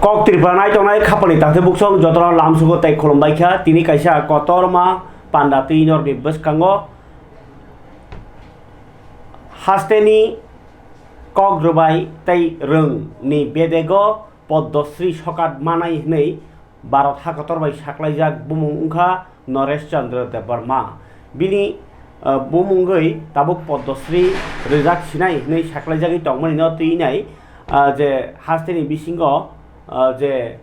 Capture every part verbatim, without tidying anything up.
Kok Tripura nai tongnai khapani takhuk buksong jotono lamsugo tei khulumbai kha. Tini kaisa kotorma panda twi norni bwskango hasteni kok rwbai tei rwng ni bedego Padmasri sokat manai hwnwi Bharat hakotor bai saklaijak bumung wngkha Naresh Chandra Debbarma. Bini, ah, bumungwi tabuk Padmasri rwjak sinai hwnwi saklaijagwi tongmani no twi nai, ah, je hasteni bisingo, ah, je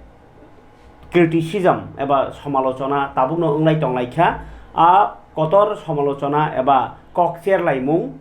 criticism eba somalochona tabukno wnglai tonglaikha. A kotor somalochona eba kok cherlaimung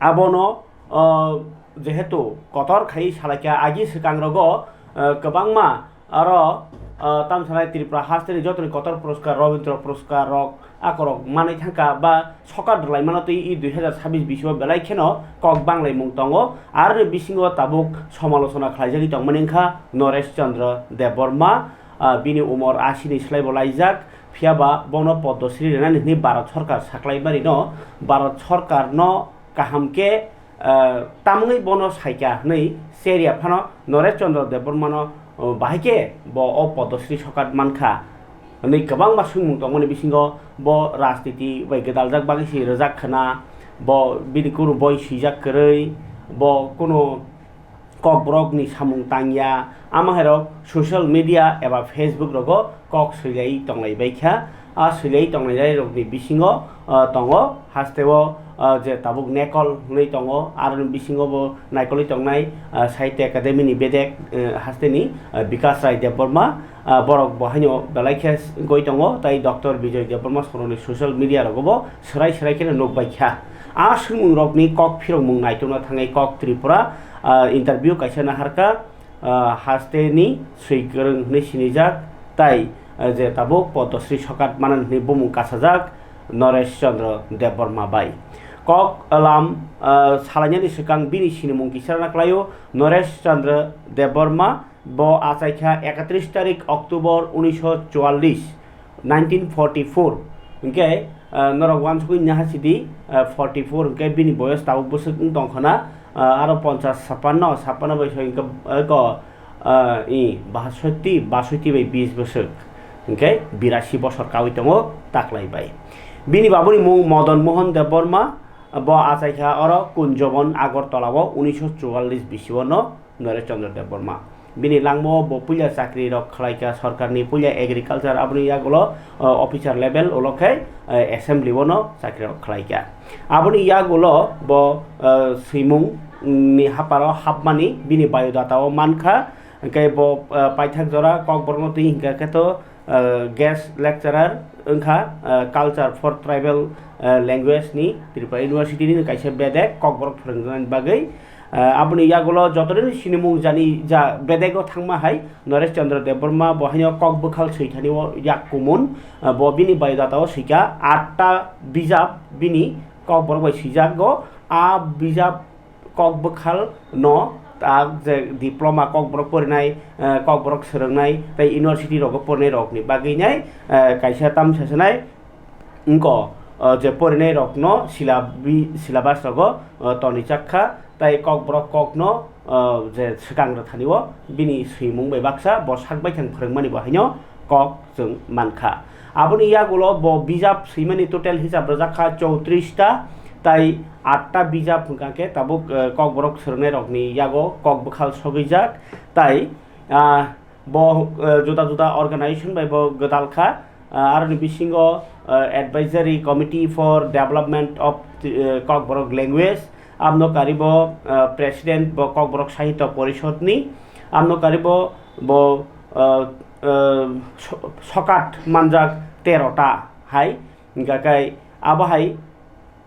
abono, ah, jehetu kotor khai salaikha, agi swkangrogo, ah, kwbangma aro, ah, tamsanai Tripura hasteni jotoni kotor puroskar, Rabindra puroskar rok akorok manwi thangkha ba sokat rwlaimano twi i dui hazar sabbish bisio belai kheno kok banglaimung tongo. Aroni bisingo tabuk somalochona khlaijagwi tongmani wngkha Naresh Chandra Debbarma, ah, bini umor ashi ni slaibo laijak, phiyaba bono Padmasri rwnani hwnwi Bharat Sarkar saklaimarino Bharat Sarkarno kaham khe, ah, tamungwi bono saikha hwnwi cherya phano Naresh Chandra Debbarmano, oh, bahai khe bo o Padmasri sokat mankha hwnwi kwbangma swngmung tongmani bisingo bo rajniti bai gwdaljak bagwi se rwjak khwna, bo bini kunu boi swijak kwrwi, bo kunu kokborokni samung tangya, ama hairok social media eba Facebook rogo kok swilai tonglai baikha. A swilai tonglai rokni bisingo, ah, tongo hasteo, ah, je tabuk Nekol hwnwi tongo, aroni bisingo bo naikolwi tongnai, ah, Sahitya Academy ni bedek, eh, hasteni, ah, Bikas Rai Debbarma, ah, borok bo haino belai khe goi tongo, tai Doctor Bijoy Debbarma soroni social media rogo bo swrai swrai kheno nukbai kha. A swngmung rokni kok phirokmung naitokna thangwi Kok Tripura, ah, interview kaisa naharkha, ah, hasteni swi kwrwng hwnwi sinijak, tai, ah, je tabuk Padmasri sokat manan hwnwi bumung kasajak Naresh Chandra Debbarma bai. Kok lam, ah, salainani swkang bini sinimung kisarana klaio Naresh Chandra Debbarma, bo achaikha ekatris tarik October unisho chuallis, nineteen forty-four. Hwnkhe, ah, norok uansugwi naha sidi, ah, forty-four hwnkhe bini boyos tabuk bwswk wng tongkha na, ah, aro ponchas sappanno, sappanno bai soi hwnkhe, ah, ko, ah, i, basotti, basotti bai bis bwswk. Hwnkhe birasi bosor kawi tongo taklai bai. Bini babuni mung Madan Mohan Debbarma, bo achaikha oro Kunjobon Agartala o unisho chuallis bisio no Naresh Chandra Debbarma. Bini langmao bo puila chakri rok khlaikha sorkarni puila agriculture, aboni yagulo, o, officer level, ulo khe, o, assembly o no chakri rok khlaikha. Aboni yagulo bo, o, swimung, mm, ni haparo hapmani bini biodata o mankha, hwnkhe bo, o, paithak jora Kokborok no twi hwnkha khe to, o, guest lecturer wngkha, o, Culture for Tribal, o, Language ni Tripura University ni kaisa bedek Kokborok phwrwngjaknani bagwi. Ah, aboni yagulo jotono sinimung jani ja bedego thangma hai Naresh Chandra Debbarma bo haino kok bwkhal swithani o yak kumun, ah, bo bini biodata o swikha atta bijap bini Kokborok bai swijago. A bijap kok bwkhal no, ah, je diploma Kokborok porinai, ah, Kokborok swrwngnai tei university rogo porinai rokni bagwi nai, ah, kaisa tamsa sanai wngkha, ah, je porinai rokno syllabi-, syllabus rogo, ah, tonwi chak kha. Tai Kokborok kokno, ah, je swkang rwthani o bini swimung bai baksa bo sak baithang phwrwngmani bo haino kok chwng mankha. Aboni yagulo bo bijap swimani total hisab rwjak kha chowtris ta, tai atta bijap hwnkha khe tabuk, ah, Kokborok swrwngnai rokni yago kok bwkhal sogwijak. Tai, ah, bo, ah, juda juda organization bai bo gwdal kha. Ah, aroni bisingo, ah, Advisory Committee for Development of, ah, Kokborok Language, amno karibo, ah, President bo Kokborok Sahitya Porishod ni, amno karibo bo, ah, ah, so-, sokat manjak tero ta hai, hwnkha khe abo hai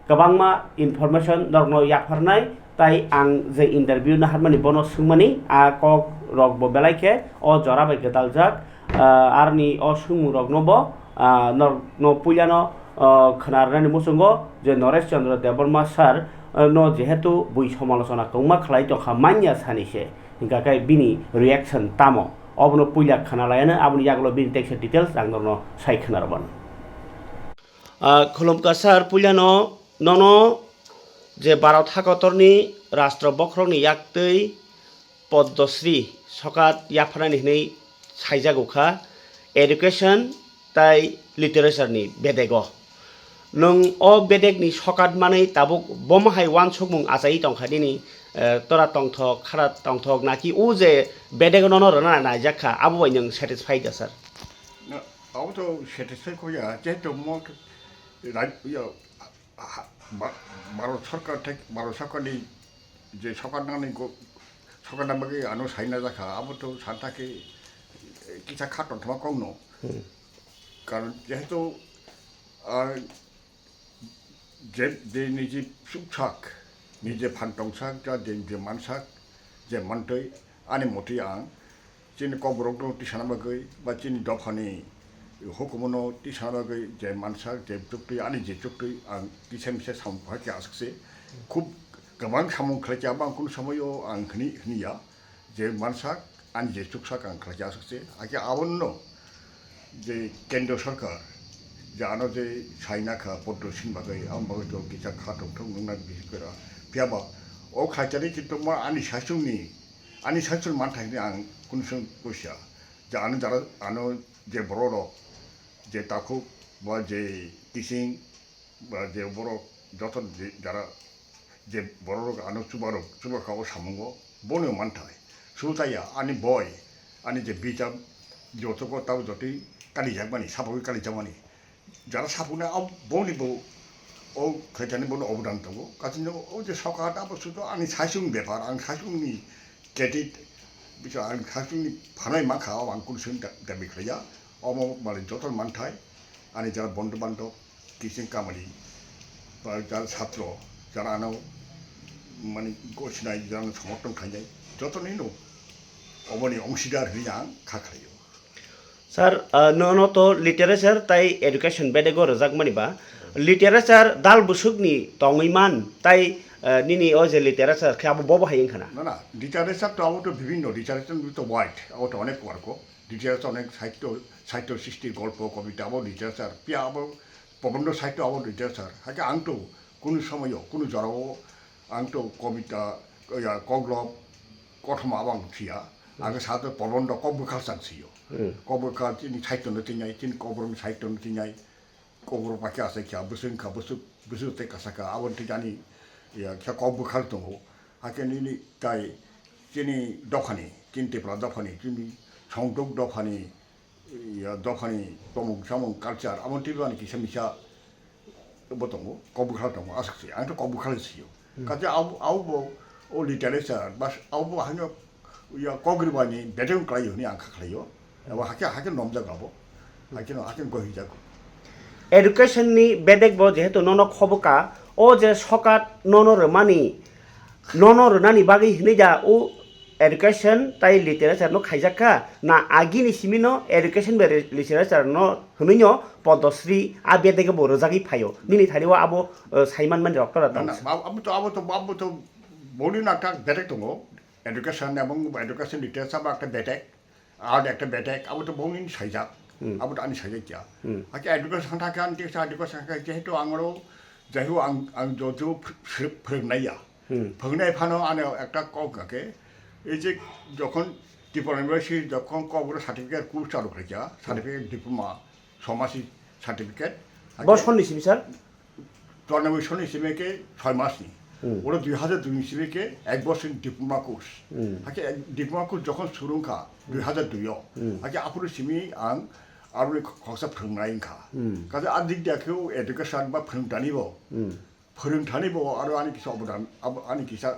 kwbangma information norokno yapharnai, tai ang je interview naharmani bono swngmani, a kok rok bo belai khe o jora bai gwdaljak. Ah, aroni o swngmung rokno bo, ah, norokno puilano, ah, khwnarnani muchungo je Naresh Chandra Debbarma sir, ah, no jehetu bui somalochona kwbangma khlai tongkha manya sani se, hwnkha khe bini reaction tamo obono puila khwnalaiano, aboni yagulo bini teksa details ang norokno sai khwnarwmano. Ah, khulumkha sir, puilano nono je Bharat hakotorni rastro bokhorokni yaktwi Poddosri sokat yapharnani hwnwi saijago kha education tai literature ni bedego. Nwng o bedek ni sokat manwi tabuk bomo hai uansukmung achaiwi tongkha nini, eh, tora tongthok, khara tongthok, naki o je bedek nono rwna naijak kha, abo bai nwng satisfied da, sir? Na, abo to satisfied khoya, jehetu mo rai-, yo, ha, ba-, Bharat sarkar thek-, Bharat sarkarni je sarkar nangni go-, sarkar nang bagwi ano saina jakha, abo to santa khe, eh, kisa kha tongthoma kokno. Hmm. Karon jehetu, ah, je, je niji chuksak, nije phan tongsak, ja je, je mansak, je mantwi, ani motwi ang chini kokborokno tisana bagwi ba chini dophani hukumono tisana bagwi je mansak, je chuktwi, ani je chuktwi ang kisa misa samung khlai khe aswk se. Khub kwbang samung khlai khe abo ang kunu somoio ang hini, hini ya. Je mansak, ani je chuksak ang khlai khe aswk se. Hakhe abono je kendro sarkar, je ano je saina kha poddo sin bagwi, ang bagwi to kisa kha tongthok nungna bisi kwra. Phiya ba o khaitani kintu ma ani saichungni, ani saichung manthai hwnwi ang kunu song kusia. Je ano jara, ano je borok rok, je takhuk ba je kising, ba je borok joto je jara je borok rok ano chubarok, chuba kha o samungo, bono manthai. Sutaya, ani boi, ani je bijap, joto ko tabo jotoi kalijakmani, sapogwi kalijakmani. Jara sapuknai, o boni bo, o khaitani bono obodan tongo. Kaisa no, o je sokat abo sudo ani saichung bepar, ang saichungni credit, bisa ang saichungni phanai mankha, o ang kunu sini da-, dabi khlaiya. Omo mali joto manthai, ani jara bondhu bandhop, kising kamani, ba jara satro, jara ano mani gosinai, jara ano somorthon khainai, joto nino oboni ongsidar hwnwi ang kha khlaio. Sir, ah, no, no to literature tai education bedego rwjakmani ba. Literature dal bwswkni tongwi man tai, ah, nini o je literature khe abo bobo hai wngkha na? Na, na, literature to abo to bibhinno, literature to wide, abo to onek warko. Literature onek sahityo, sahityo srishti, golpo, kobita abo literature. Phiya abo pobondho sahityo abo literature. Hakhe ang to kunu somoyo, kunu jorao ang to kobita, ya, koglop, kothoma abo ang phiya. Ang sa to pobondho kok bwkhal chang sio. Hmm. Kok bwkhal chini sahityo no tinai, chini kokborok ni sahityo no tinai. Kokborok bai khe achaikha, bwswk wngkha, bwswk, bwswk tei kasakha, aboni thik ani, ya, khe kok bwkhal tongo. Hakhe nini tai chini dophani, chini Tripura dophani, chini Songduk dophani, ya, dophani tomung samung culture, aboni thik ani kisa misa bo tongo, kok bwkhal tongo, aswk se, ang to kok bwkhal sio. Hmm. Kaisa abo, abo bo o literature, bas abo bo haino ya kok rwbani bedek wng khlaio hwnwi ang kha khlaio. Abo hakhe, hakhe nomjak abo. Hakhe no, hakhe gohijago. Education ni bedek bo jehetu nono khoboka, o je sokat nono rwmani, nono rwnani bagwi hwnwi da o education tai literature no khaijak kha, na agini simi no education bai literature no hwnwi no Podosri a bedek bo rwjagwi phaio. Nini thani o abo, eh, saiman mani rok tora tong. Na, na, abo to, abo to, abo to boni na tak bedek tongo. Education ebong education literature ba ekta bedek, art ekta bedek, abo to bongni saijak, Hmm. abo to ani saijak ya. Hmm. Hakhe education thangkhe ani teacher education thangkhe jehetu ang oro, jehetu ang, ang jojo phr-, phr-, phrwngnai ya. Hmm. Phrwngnai phano ani ekta kok kha khe, ei je jokhon Tripura University jokhon kok boro certificate course chalu khlaikha, Hmm. certificate diploma, somasi certificate. Bo Hakhe sonni simi, sir? Chornoboi sonni simi khe soi mas ni. Hmm. Oro dui hajar dui ni simi khe ek bosor ni diploma course. Hmm. Hakhe diploma course jokhon suru wngkha, Hmm. dui hajar dui o. Hmm. Hakhe aphuru simi ang aroni khoksa phrwngnai wngkha. Hmm. Kaisa a dik dia khe o education ba phrwngthani bo. Hmm. Phrwngthani bo aro ani kisa obodan, abo ani kisa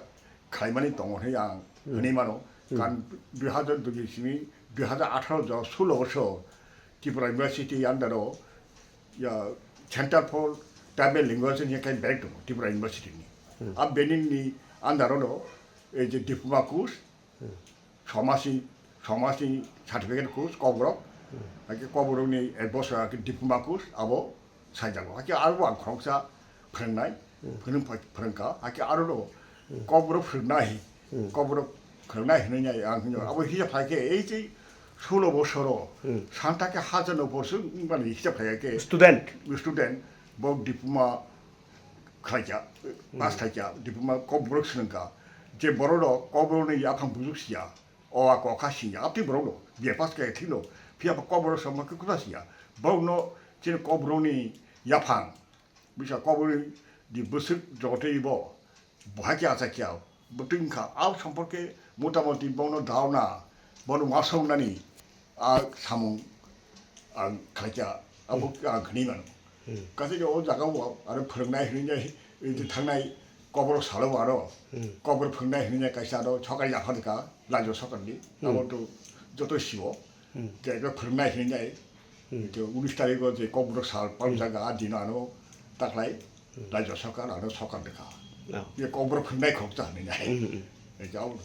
khlaimani tongo hwnwi ang Hmm. hwnwi mano. Hmm. Kan dui hajar dui ni simi dui hajar atharo jo sulo bosor Tripura University under o, ya, Center for Tribal Language ni khe berek tongo Tripura University ni. Hmm. A benin ni under o no, ei je diploma course, Hmm. somasi, somasi certificate course, kokborok, Hmm. hakhe kokborok ni ek bosor hakhe diploma course, abo saijago. Hakhe aro ang khoroksa phrwngnai, Hmm. phrwng-, phrwngkha, hakhe aro no Hmm. kokborok phrwngnai, Hmm. kokborok phrwngnai hwnwi ang hwnwi. Hmm. Abo hisa phai khe ei je sulo bosoro, Hmm. santa khe hajar no borso wngmani hisa phai khe Student. student, bo diploma khlaikha, Hmm. pass khlaikha, diploma kokborok swnwngkha, Je borok rok Kokborok ni yaphang bujuk siya, o a kokha siya, abtwi borok rok je pass kaya thilo, phiya ba Kokborok samma khe kwsa siya, borok no chini Kokborok ni yaphang, bisa Kokborok ni di bwswk jotwi bo, bo hai khe acha kya, bwtwi wngkha, a samporke motamoti bono dauna, bono wasok nani, a samung ang khaikha, abo ang khwnwi mano. Kaisa je o jaga o aro phwrwngnai hwnwi nai, thangnai Kokborok salo aro Kokborok phwrwngnai hwnwi nai kaisa aro sokar yaphar kha, rajyo sokar ni, abo to joto sio, je phwrwngnai hwnwi nai, je unis tarikh o je Kokborok sal paljaga a dino ano taklai rajyo sokar ano sokar dekha. Je Kokborok phwrwngnai khokcha hwnwi nai. Abo.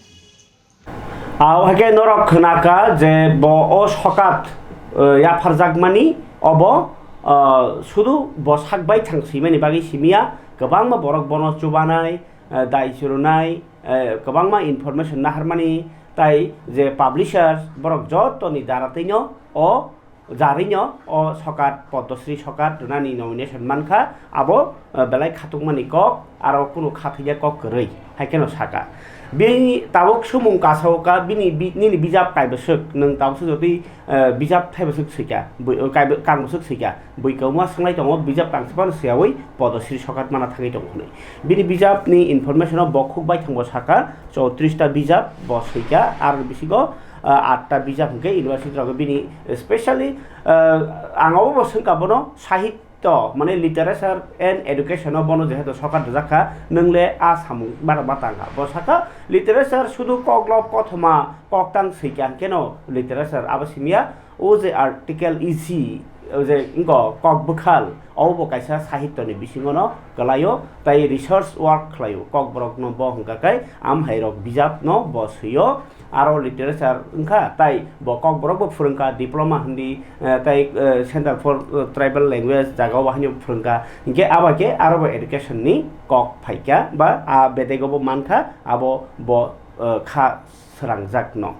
Ah, o hai khe norok khwnakha je bo o sokat, eh, yapharjakmani obo, ah, sudu bo sak baithang swimani bagwi simiya, kwbangma borok bono chubanai, eh, dai churunai, eh, kwbangma information naharmani, tai je publishers borok jotoni daratwino o Jarino o sokat Padmasri sokat rwnani nomination mankha, abo, eh, belai khatukmani kok, aro kunu khathaiya kok kwrwi, hai kheno saka. Bini tabuk sumung kasao ka, bini bi-, nini bijap kaibwswk, nwng tabukse jotwi, eh, bijap thaibwswk swika, bui-, eh, kaibo-, kangbwswk swika, bui kwma swngwlai tongo, bijap kangsa phano swiyawi Padmasri sokat mana thangwi tongo hwnwi. Bini bijapni information o bo khuk baithangbo saka, chowtris ta bijap bo swika, aro bisingo ah, atta bijap hwnkhe university rok bini specially, ah, ang obo bo swngkha bono sahityo, mane literature and education o bono jehetu sokar rwjak kha, nwng le a samung bara ba tang kha. Bo sakha literature sudu koklop kothoma koktang swikha hwnkhe no literature, abo simiya o je article isi, o je wngkha kok bwkhal, obo bo kaisa sahityo ni bisingo no kwlaio, tai research work khlaio, kokborok no bo hwnkha khe amhai rok bijap no bo swio. Aro literature wngkha, tai bo kokborok bo phwrwngkha, diploma hindi, eh, tai, eh, Center for, eh, Tribal Language jaga o haino phwrwngkha. Hinkhe abo khe aro bo education ni kok phaikha, ba a bedego bo mankha, abo bo, eh, kha swrangjakno.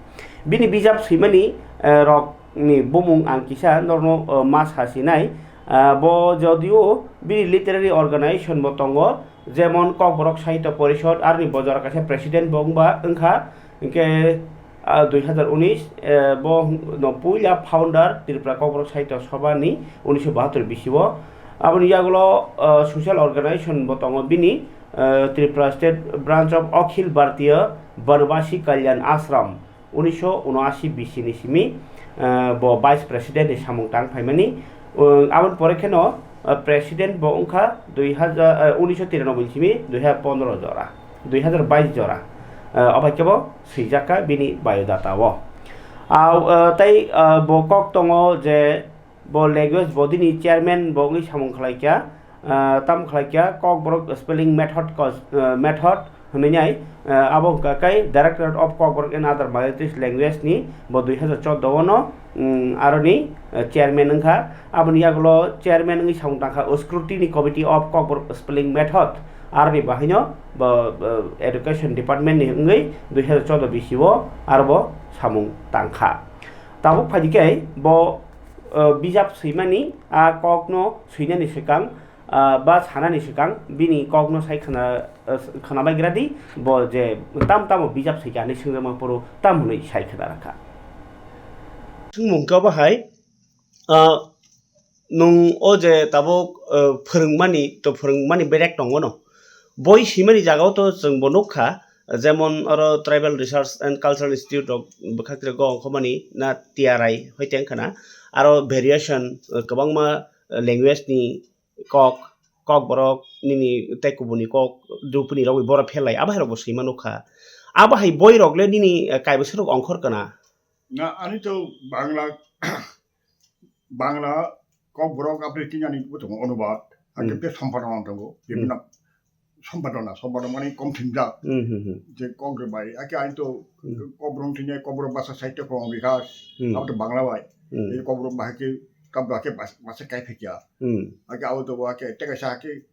Bini bijap swimani, eh, rokni bumung ang kisa norno, eh, ma sasinai, eh, bo jodio bini literary organization bo tongo, jemon Kokborok Sahitya Porishod, aroni bo jora kaisa president bo wngba wngkha, hinkhe, ah, dui hazar unis, eh, bo no puila founder Tripura Kokborok Sahitya Sabha ni unisho bahatur bisio. Aboni yagulo, ah, social organization bo tongo bini, ah, Tripura State Branch of Akhil Bharatiya Banabasi Kalyan Ashram, unisho unashi bisi ni simi, ah, bo vice president ni samung tang phaimani. Ah, aboni pore kheno, ah, president bo wngkha dui hazar, ah, unisho tiranoboi ni simi dui hazar pondro jora, dui hazar bais jora. Ah, obai khe bo swijak kha bini biodata o. Ah, ah, tai, ah, bo kok tongo je bo language body ni chairman bo wngwi samung khlai kha, ah, tamo khlai kha Kokborok spelling method kos-, ah, method hwnwi nai, ah, abo wngkha khe Directorate of Kokborok and Other Minorities Language ni bo dui hazar chordo ono, mm, aroni, ah, chairman wngkha. Aboni yagulo chairman wngwi samung tangkha Scrutiny Committee of Kokborok Spelling Method, aroni bahaino bo, bo Education Department ni wngwi dui hazar chordo bisio aro bo samung tangkha. Tabuk phaidi khe bo, ah, bijap swimani, a kokno swinani swkang, ah, ba sanani swkang bini kokno sai khwna, ah, khwna baigra di, bo je tam tamo bijap swikha hinwi swngjakma phuru tam hwnwi sai khwna rwkha. Swngmung khe obo hai, ah, nwng o je tabuk, ah, phwrwngmani to phwrwngmani bedek tongo no, boi swimani jagao to chwng bo nukha, jemon oro Tribal Research and Cultural Institute rok bwkhak tere go ongkhormani na T R I hoite wngkha na, aro variation, ah, kwbangma, ah, language ni kok, kokborok nini tei kubuni kok, drupini rogwi borok pherlai, abo hai rokbo swima nukha. Abo hai boirok le nini, eh, kaibwswk rok ongkhor kana? Na, ani to Bangla, Bangla kokborok aboni tini ani bo tongo onubad, hakhe Hmm. tei sompadona tongo, Hmm. bibhinno sompadona, sompadona mani kom thimjak, Hmm, hmm, hmm. je kok rwbai, hakhe ani to Hmm. kokborok tini kokborok basa sahitya krong bikas, Hmm. abo to Bangla bai, Hmm. ei kokborok bahai khe, kab bahai khe bas-, basa kai phekya. Hmm. Hakhe abo to hakhe tei kaisa hakhe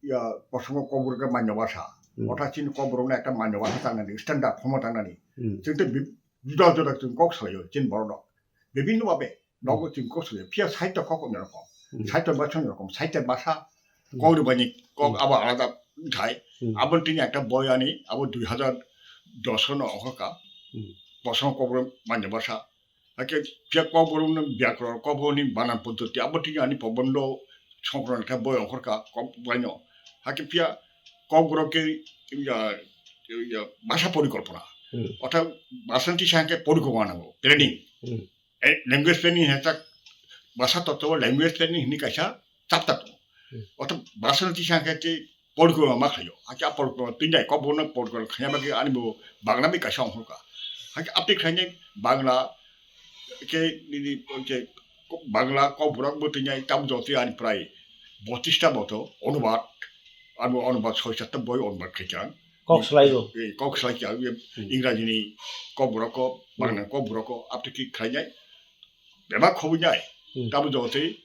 ya kosom kokborok khe manya basa. Hmm. Otha chini kokborok no ekta manya basa tangnani, standard form o tangnani. Hmm. Chwng tei bi-, juda juda chwng kok salaio chini borok rok. Bibhinno babe Hmm. nogo chwng kok salaio. Phiya sahitya kok onno rokom. Hmm. Sahitya basa onno rokom. Sahitya basa Hmm. kok rwbaini kok Hmm. abo alada thai. Hmm. Abo tini ekta boi ani abo dui hazar Doso no ongkha ka. Hmm. Bosong Kokborok manya basa. Hakhe phiya Kokborok no byakron, Kokborok ni banan poddoti, abo tini ani Pobondo Songkran khe boi ongkha ka, Kokborok no. Hakhe phiya Kokborok khe, ya, ya, basa porikolpona. Hmm. Orthat basa ni tisa khe porikolpona nango, planning. Hmm. Eh, language planning hai tak basa totto language planning hini kaisa chapter tongo. Hmm. Orthat basa ni tisa khe tei porikolpona ma khlaio. Hakhe a porikolpona twi nai Kokborok no porikolpona khaina bagwi ani bo Bangla bai kaisa ongkha ka. Hakhe update khainai Bangla khe nini khe Bangla Kokborok bo twi nai tamo jotwi ani prai botista moto onubad, ani onubad soi satta boi onubad khaikha. Kok swlaibo. Eh, kok swlaikha, eh, Hmm. Ingrajini Kokborok ko, Hmm. Bangla Kokborok ko, update khe khainai. Bebak khobwi nai, Hmm. tamo jotwi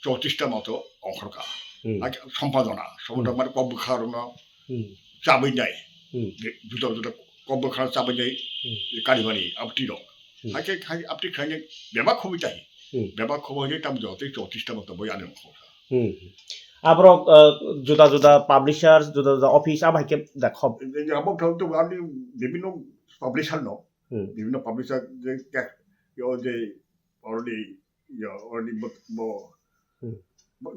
chotista moto ongkha ka. Hmm. Hakhe sompadona, sompadona Hmm. mane kok bwkha rokno Hmm. chabwi nai. Hmm. Juda juda kok bwkha chabwi nai, Hmm. Karimani update rok. Hmm. Hakhe, hakhe update khainai bebak khobwi tai. Hmm. Bebak khobwi nai tamo jotwi chotista moto boi ani ongkha ka. Hmm. Aborok, uh, juda juda publishers, juda juda office, abo hai khe da khob. Abo thang to ani bibhinno publisher no. Hmm. Bibhinno publisher je kek-, yo je already, yo already bo, bo, Hmm. bo,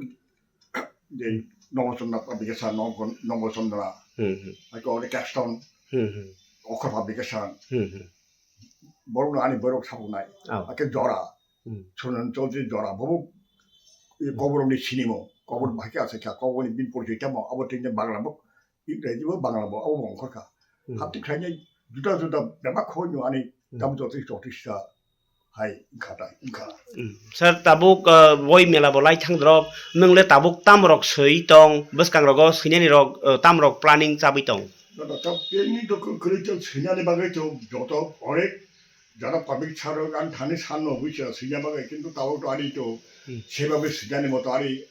je Nogorchondra publication, Nogor-, Nogorchondra, Hmm, hmm. Hakhe already Caxton, Hmm, hmm. Okhor publication, Hmm, hmm. Borokno ani borok sabuknai. Oh. Hakhe Jora, Hmm. Sunan Chaudhary Jora, bobo, e, Hmm. Kokborokni sinimo, Kokborok Hmm. bahai khe asai kha, Kokborokni bini porjoi tamo, abo tei Bangla bo, Ingraji bo, Bangla bo, abo bo ongkha ka. Hmm. Hapti khlainai juda juda bebak khobwi no ani Hmm. tamo jotwi chotista hai wngkha tai, wngkha. Hmm. Sir, tabuk, uh, boi mela bo lai thang drop, nwng le tabuk tam rok swi tong, bwskang rogo swinani rok, uh, tam rok planning chabwi tong? Joto ta planning to kwrwi to swinani bagwi to joto onek jara public saro gan thani san no buisa swina bagwi, kintu tabuk to ari to Hmm. sebabe swinani moto ari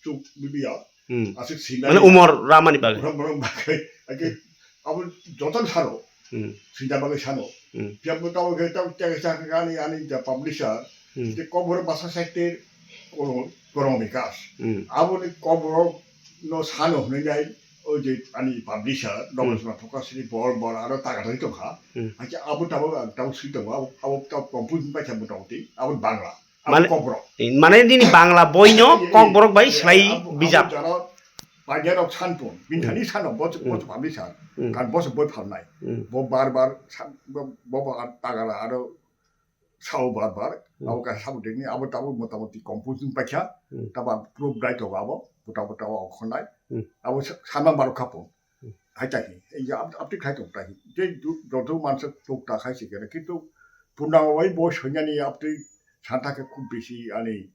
chuk bibiya. Hmm. Aswk swinani Mane umor ramani bagwi. Umor, umor bagwi. Ake abo joto saro Hmm. swina bagwi sano. Hmm. Phiya bo tabuk khe tabuk tega sa ani, ani ja publisher. Hmm. Je Kokborok basa site kono, kono bikas. Hmm. Aboni Kokborok no sano hwnwi nai o je ani publisher, Hmm. Nogorchondra Prakash ni bor bor aro taga tongwi tongkha. Hmm. Hakhe abo tabuk ang tabuk swi tongo, abo, abo tabuk compose bai kha motamoti, abo Bangla, abo Mane, Kokborok. Mane nini Bangla boi no Kokborok bai swlai Abo, abo bijap. Jara Panya rok san tong, bini Hmm. thani sano, bo, bo Hmm. publisher, Hmm. kan bo se boi phalnai. Hmm. Bo bar bar san, bo, bo, bo tagala aro sao bar bar, Hmm. abo kaisa sabo dengni, abo tabuk motamoti composition paikha, Hmm. tabo ang proof dai tongo abo, buta buta o khonai, Hmm. abo sa-, sama baro khapo. Hmm. Hai tai, ei je up-, update khai tong tai. Je du-, joto mansa tok ta khai se kene, kintu purnama bai bo soinani update santa khe khub besi ani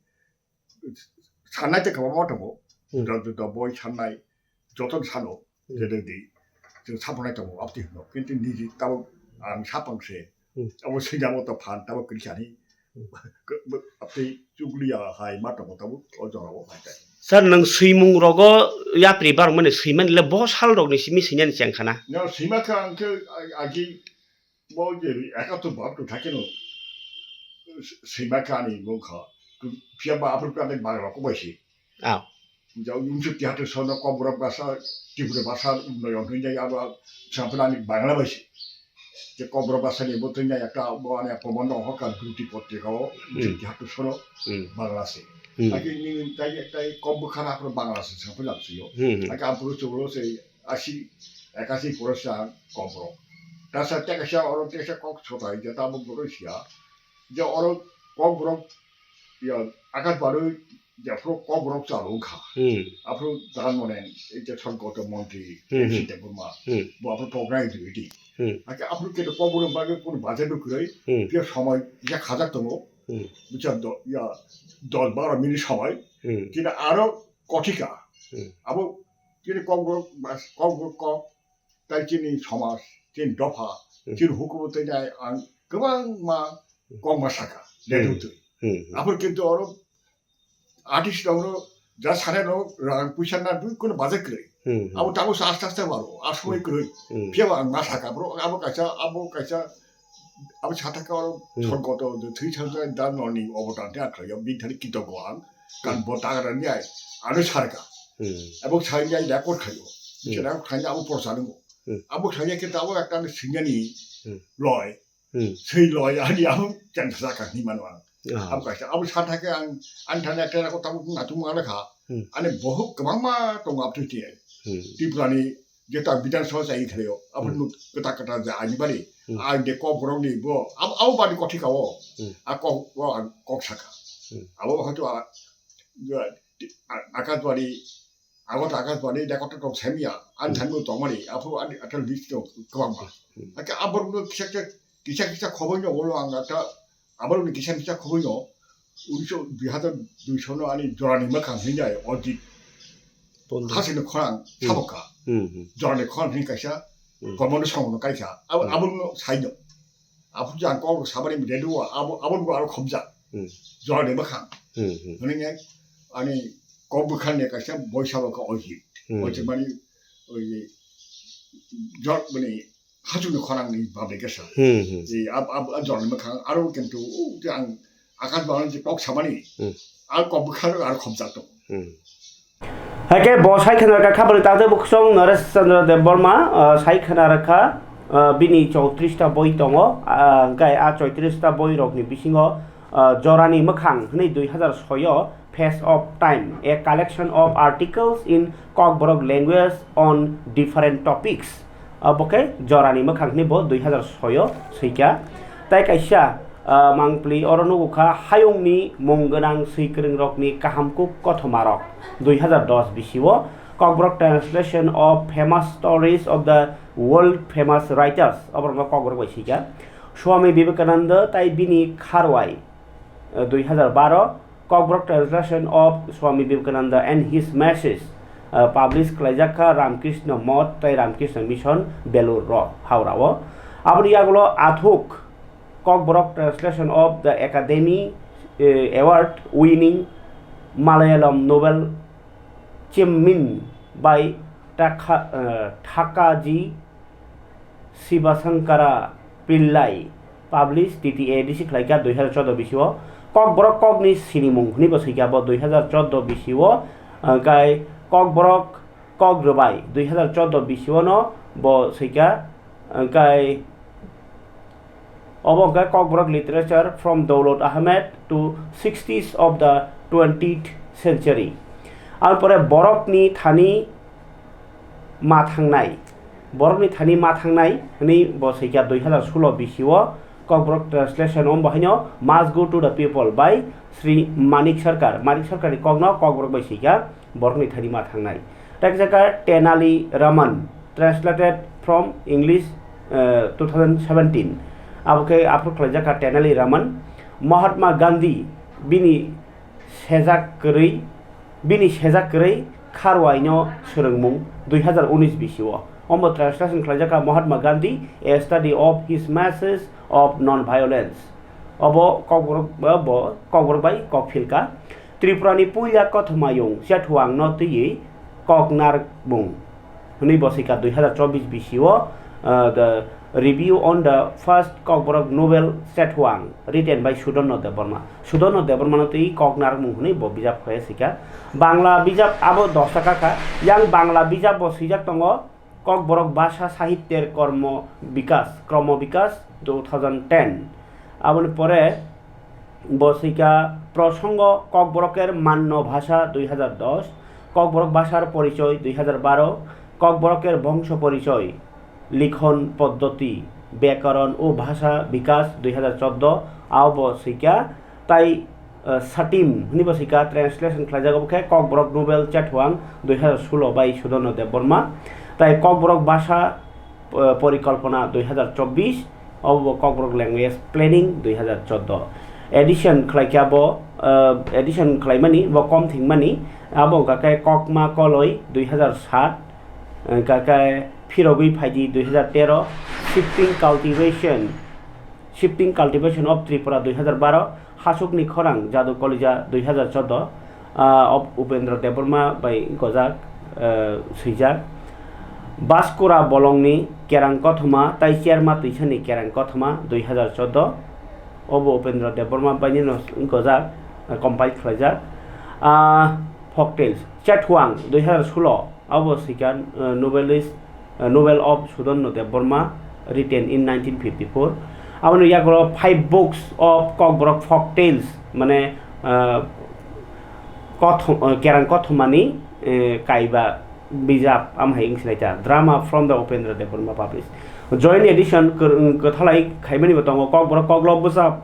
sanai te kwbangma tongo. Hmm. Juda juda boi sanai, joto sano, Hmm. jede di. Chwng saphonai tongo, abtwi hwno. Kintu niji tabuk ang saphang se. Hmm. Abo swijamo to phan, tabuk kwrwi sani. Hmm. Abtwi chukliya hai ma tongo tabuk, o jorao phai tai. Sir, nwng swimung rogo yapri barmani swimani le bo sal rokni simi swinani chengkhana? No, swima kha ang khe ag-, agi Bo je ekato bab to thakeno sima kani mungkha. Phiya ba aphuru kani Bangla ko bai si. Ah. Ja unchu tihato sono Kokborok basa, Tripura basa unnoyon hinjai abo samphla ni Bangla bai si. Je Kokborok basa ni bo tanya ekta bo ani Pobondo hoka duty potrika o unchu Hmm. tihato sono Hmm. Bangla se. Hmm. Agi ni tai tai Kokborok khara aphuru Bangla se samphla si yo. Hmm, hmm. Agi aphuru chuklo se asi, ekasi pore sa Kokborok. Ta sa teka sa oro teka sa kok sotai je tamo borok sia. Je oro Kokborok ya akat baru je aphuru Kokborok chalo kha. Hmm. Aphuru dan monen, ei je Songkoto montri, Hmm, hmm. Sinte Burma. Hmm. Bo aphuru program duty. Hmm. Ake aphuru ke Kokborok bage kono bajar do kurai. Hmm. Pia samai ya khajak tongo. Hmm. Bucha do ya dos baro minute samai. Hmm. Kina aro kothika. Hmm. Abo chini Kokborok bas, Kokborok kok, tai chini somaj, chini dopha, Hmm. chini hukumu tei nai ang kwbangma Hmm. kokma saka, Hmm. ledu twi. Hmm. Aphuru kintu oro artist rokno ja sare rok rang puisa na dui kono baje kwrwi. Hmm. Abo tabuk sa aste aste baro, a somoi Hmm. kwrwi. Hmm. Phiya ang ma saka bro, abo kaisa, abo kaisa, abo sa thaka oro Hmm. Songkoto, the three thousand dan noni obo dan te akhrayo, bin thani kito go ang. Kan bo tagra ni ai, ano sarka. Hmm. Abo sai ni ai record khayo. Hmm. Sira khaina abo porsa nungo. Hmm. Abo khlai ya khe tabuk ekta ani swinani Hmm. loi. Hmm. Swi loi ani abo chang sa ka hwnwi mano ang. Ah. Abo kaisa, abo sa thake ang, ani thani ekta ko tabuk natung ma lekha. Hmm. Ani bohuk kwbangma tongo abo twi twi. Hmm. Tripura ni jeta Bidhan Sabha chai khlaio. Abo Hmm. nuk kwta kwta ja ani bari. Hmm. Ang de kok borok ni bo, abo, abo bari kothi ka o. Hmm. A kok, o ang kok saka. Hmm. Abo hoito a, a, Akashbani, ago ta Akashbani, da koto tong semia, an Hmm. thanmo tongmani, apo an, ata list no kwbangma. Hmm. Ake aborok no kisa kisa, kisa kisa khoboi no, olo ang ata, aborok ni kisa kisa khoboi no, unisho, dui hazar dui sono ani jorani mwkhang hinjai, Ojit. Bondo. Hasini khorang, Hmm. saboka. Hmm, hmm. Jorani khorang hin kaisa, Hmm. komono songono kaisa. Abo, Hmm. abono saino. Aphuru jang kok sabani mide duo, abo, abo duo aro khobjak. Hmm. Jorani mwkhang. Hmm, hmm. Hwnwi ani kok bwkhani kaisa boisa bo kha Ojit. Hmm. Ojit mani, oi, jor, mani, hachukni khorangni babe kesa. Hmm, hmm. Ei, ab, ab, ab jorani mwkhang aro kintu, o, te ang Akashbani je kok sabani, Hmm. ang kok bwkhak aro khobjak tongo. Hmm. Haikhe bo sai khna rwkha khabani tangtwi bukhusong Naresh Chandra Debbarma, ah, sai khna rwkha, ah, bini chowtris ta boi tongo, ah, hwnkhe a chowtris ta boi rokni bisingo, ah, Jorani Mwkhang hwnwi dui hazar soi o Face of Time, a collection of articles in Kokborok language on different topics. Abo khe Jorani Mwkhang hwnwi bo dui hazar soi o swikha. Tai kaisa, ah, mangpli oro nugo kha, hayungni mung gwnang swi kwrwng rokni kaham kuk kothoma rok, dui hazar dos bisi o Kokborok translation of famous stories of the world famous writers, oborokno Kokborok bai swikha. Swami Vivekananda tai bini kharwai, eh, dui hazar baro, Kokborok translation of Swami Vivekananda and his message, uh, publish khlaijak kha Ramkrishna Moth tei Ramkrishna Mission, Belur ro, Howrah o. Aboni yagulo athuk Kokborok translation of the Academy, uh, Award winning Malayalam novel Chimmin by Takha-, uh, Thakaji Sivasankara Pillai, publish T T A D C khlaikha dui hazar chordo bisi o. Kokborok kokni sinimung hwnwi bo swikha bo dui hazar chordo bisi o. Hwnkhe Kokborok kok rwbai dui hazar chordo bisi o no bo swikha. Hwnkhe obo hwnkhe Kokborok literature from Dawlat Ahmed to sixties of the twentieth century. Arpore borokni thani ma thangnai, borokni thani ma thangnai hwnwi bo swikha dui hazar sulo bisi o Kokborok translation o, bo haino Must Go to the People by Sri Manik Sarkar. Manik Sarkar ni kokno Kokborok bai swikha borokni thani ma thangnai. Tei kisa kha Tenali Raman, translated from English, eh, two thousand seventeen. Abo khe aphuru khlaijak kha Tenali Raman. Mahatma Gandhi, bini sejak kwrwi, bini sejak kwrwi kharwaino swrwngmung dui hazar unis bisi o. Omo translation khlaijak kha Mahatma Gandhi, A Study of His Message of Non-Violence. Obo Kokborok, bo Kokborok bai kok philka. Tripurani puila kothomayung Chethuangno twiwi koknarmung hwnwi bo swikha dui hazar chobbish bisi o, uh, The Review on the First Kokborok Novel Chethuang, written by Sudarno Debbarma. Sudarno Debbarmano twi koknarmung hwnwi bo bijap khlai swikha. Bangla bijap abo dos taka kha. Yang Bangla bijap bo swijak tongo Kokborok Bhasha Sahityer Kormo Bikas, Kromo Bikas two thousand ten. Aboni pore bo swikha Prosongo Kokboroker Manno Bhasha dui hazar dos, Kokborok Bhashar Porichoy dui hazar baro, Kokboroker Bongso Porichoy, Likhon Poddoti, Byakaron o Bhasha Bikas dui hazar chordo, abo swikha tai, eh, Satim hwnwi bo swikha, translation khlaijak, obo khe Kokborok Novel Chethuang dui hazar sulo bai Sudarno Debbarma, tai Kokborok Bhasha, eh, Porikalpana dui hazar chobbish, obo bo Kokborok Language Planning dui hazar chordo. Edition khlaikha bo, eh, edition khlaimani bo kom thwngmani, abo wngkha khe Kokma Koloi dui hazar sat, wngkha khe Phirogwi Phaidi dui hazar tero, Shifting Cultivation, Shifting Cultivation of Tripura dui hazar baro, Hasukni Khorang Jadu Kolija dui hazar chordo, ah, Op-, Upendra Debbarma bai gojak, ah, swijak. Baskura Bolongni Kerang Kothoma tai Cherma Twisani Kerang Kothoma dui hazar chordo, obo Upendra Debbarma bainino gojak, ah, compile khlaijak. Ah, Folktales Chethuang dui hazar sulo, abo swikha, ah, novelist uh, novel of Sudarno Debbarma, written in nineteen fifty-four. Aboni yagulo five books of Kokborok folk tales, mane, uh, kothom-, uh, kerang kothomani, uh, kaiba bijap, am hai wng sinai ta, Drama from the Upendra Debbarma Published. Joint edition kwr-, kwthalai khaimani bo tongo, Kokborok Koklo Bwchap,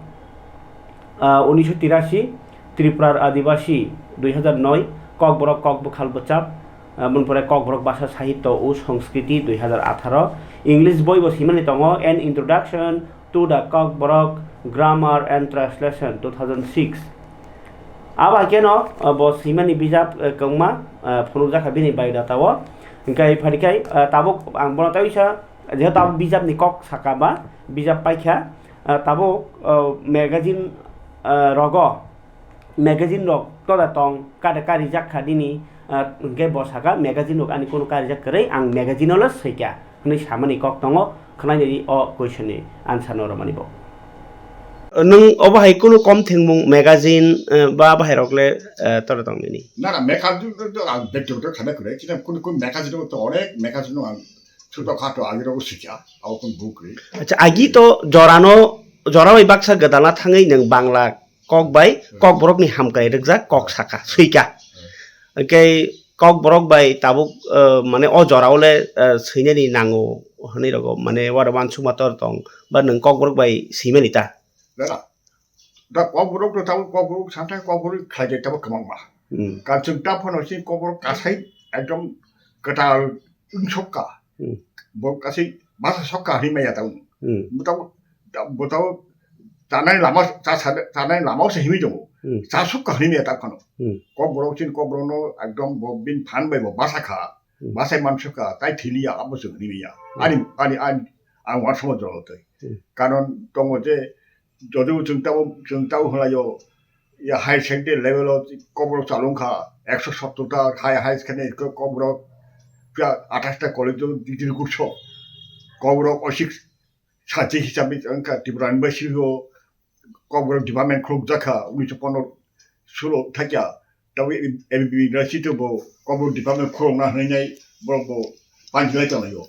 uh, unisho tirashi, Tripura Adibasi, dui hazar noi, Kokborok Kokbwkhal Bwchap, uh, aboni pore Kokborok Basa Sahitya o Sanskriti, dui hazar atharo, English boi bo simani tongo, An Introduction to the Kokborok Grammar and Translation, two thousand six. Abo hai kheno, uh, bo simani bijap, uh, kwbangma, uh, phunukjakha bini biodata o. Hwnkhe phai khe, uh, tabuk ang bono tei sa, jehetu abo bijapni kok saka ba, bijap paikha, uh, tabuk, uh, magazine, uh, rogo, magazine rok tola tong, kada karijak kha nini, ah, hwnkhe bo saka, "Magazine rok ani kunu karijak kwrwi, ang magazine-o le swikha," hwnwi samani kok tongo, khwnai nini o question ni answer no rwmani bo. Nwng obo hai kunu kom thwngmung magazine, eh, ba bahai rok le, eh, tola tong nini? Na, na, magazine to, to ang bektigoto khana kwrwi, kintu kunu kunu magazine to onek magazine ang chuto khato agi rok swikha, abo kunu buk kwrwi. Acha, agi to jorano, jora bai baksa gwdala thangwi nwng Bangla kok bai Hmm. Kokborokni hamkrai rwkjak kok saka, swika. Hmm. Hwnkhe Kokborok bai tabuk, eh, mane o jorao le, eh, swinani nango hwnwi rogo, mane wara wansukma tor tong, ba nwng Kokborok bai swimani ta? Dara, da Kokborok to tabuk Kokborok santai Kokborok khlaijak tabuk kwbangma. Hmm. Kanswk ta phano si Kokborok kasai ekdom kwtal wngsokka. Hmm. Bo kasai basa sokka hwnwi maya tabuk. Hmm. Bo tabuk, bo tabuk chanai lama, cha, cha, chanai lama se himwi tongo. Hmm. Cha sukha hwnwi ya ta phano. Hmm. Kokborok chini Kokborokno ekdom bo bini phan bai bo basa kha. Hmm. Basai man sukha, tai thili ya, abo se hwnwi ya. Hmm. Ani, ani, ani, ang wan sama jolo tei. Hmm. Karon tongo je, jodi chwng tabo, chwng tabo hwlaio, ya higher secondary level o Kokborok chalung kha, ekso sottor ta high, high secondary ko-, Kokborok, pya athais ta college o degree kurso. Kokborok o six Sachik hisabe wngkha Tripura University o Kokborok department khulukjakha, unisho pondro sulo thakya. Tabuk A B B University bo Kokborok department khulukna hwnwi nai borok bo panjilai tonglaio.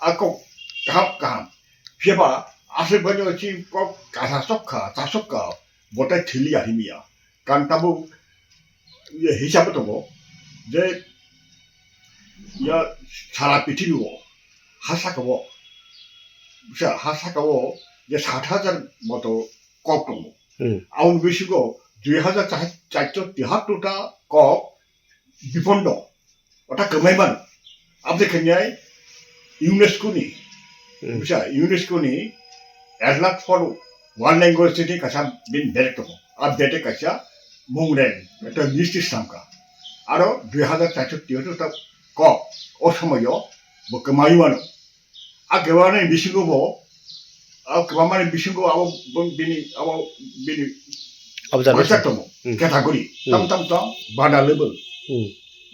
A kok kaham kaham. Phiya ba aswk baino si kok kasa sokha, chasokha, botai thiliya himya. Kan tabuk ye hisab tongo je ya sara prithibi o ha saka o, sa-, ha saka o je sat hajar moto kok tongo. Hmm. Aboni bisingo dui hajar char-, charso tihattor ta kok bipondo. Ota kwmai mano. Aboni khainai UNESCO ni, Hmm. Bisa UNESCO ni Atlas for World Language ni kaisa bin berek tongo. A berek kaisa Mungren, ekta list samka. Aro dui hajar charso tihattor ta kok o somoyo bo kwmai mano. A kwmani bisingo bo, a kwmani bisingo abo bo bini, abo bini Observation. Masa tongo, Hmm. category. Hmm. Tam tam tam, bada level. Hmm.